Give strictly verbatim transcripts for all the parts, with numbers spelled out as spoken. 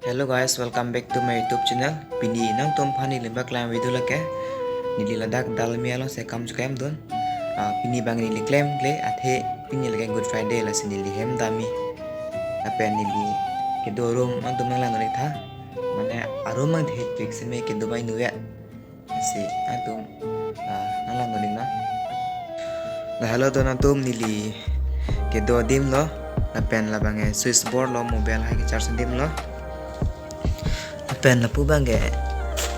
Hello guys, welcome back to my YouTube channel. Pini nangtum aphan neli paklang video lake. Neli ladak Dalmia along si kam cheklemdun. Ah, pini abang neli klemkle athe pini lake Good Friday, lasi neli hem damji. Lapen neli kedo arum nangtum nanglangdun-ik tha. Mane arum abang thepik seme kedo abang inutvet. Lasi nangtum, ah, nanglangdun-ik nang. Lahelo to nangtum, neli kedo adim lo, lapen labang ke switch board lo, mobile hai kecharge adim lo. Lapen lapu abang ke,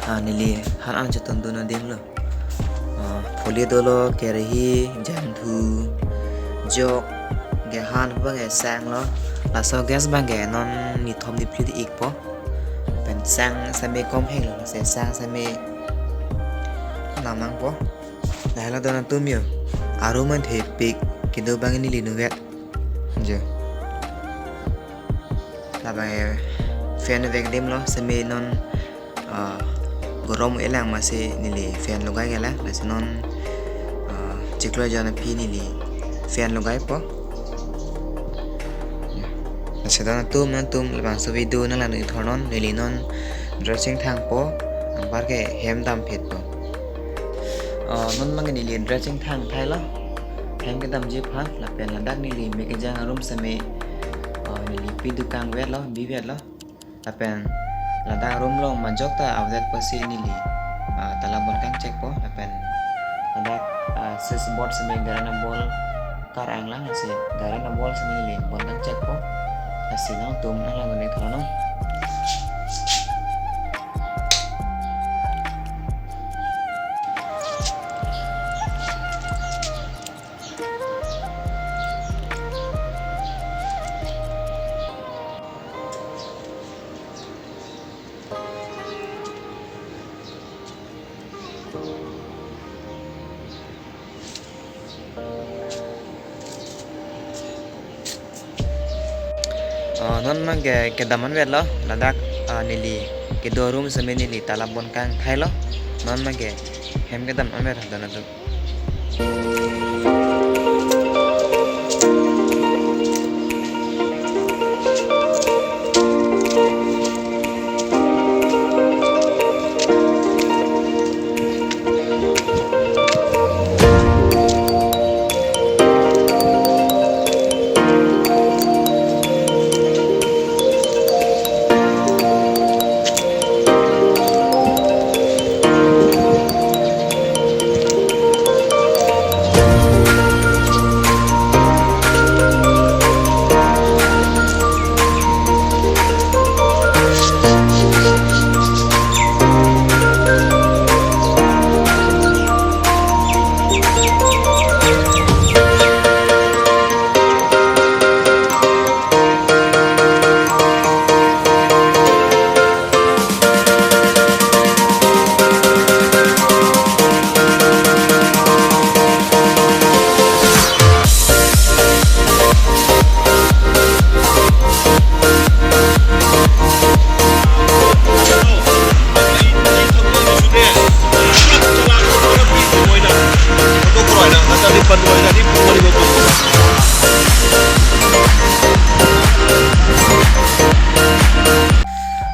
ah, neli han an chetondun adim lo. Ah, pholi dolo, kerahi, jangthu, jok, ke han abang ke sang lo. Laso gas abang ke non nithom niphli-ikpo. Pen sang seme kom heng lo, se sang seme namangpo. Lahelo to nangtum yo. Arum abang thepik kedo abang neli inutvet. Jo. Labang ke fan vek adim lo, seme non, ah, gorom elang amatsi neli fan logai kelang, lasi non, ah, chiklo jon aphi neli fan logaipo. Ya. Lasi to nangtum, nangtum labangso video nanglangdun-ik thornon, neli non dressing thangpo, anpar ke hem damphitpo. Ah, non abang ke neli dressing thang thailo, hem kedamji aphan, lapen ladak neli me kejang arum seme, ah, neli pidukang vetlo, bivetlo. Lapen ladak arum along majok ta avedet apotsi neli, ah, tala bon kangchekpo, lapen ladak, ah, switch board seme gari number bol karanglang, lasi gari number bol seme neli bon kangchekpo. Lasi nangtum nanglangdun-ik thornon. Oh, non abang ke kedam anvetlo, ladak, ah, neli kedo arum seme neli tala bon kangthailo, non abang ke hem kedam anvet hada nangtum.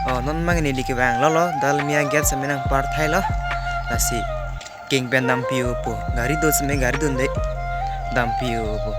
Oh, non abang neli kevang lolo, Dalmia gate seme nangpar thailo, lasi keng pen dampipo, gari do seme gari dunde, dampipo.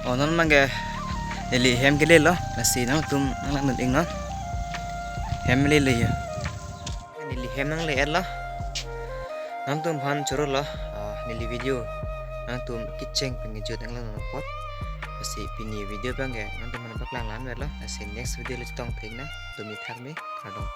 Oh, non abang ke neli hem kelelo, lasi nangtum nanglangdun-ik non. Hem lele ya. Neli hem nangle-etlo. Nangtum aphan choro lo, ah, neli video nangtum kecheng pen kejut nanglang apot. Lasi pini video abang ke nangtum aphan paklang la-an avelo. Lasi next video le chetong thek nang, tumi thak me, kardom.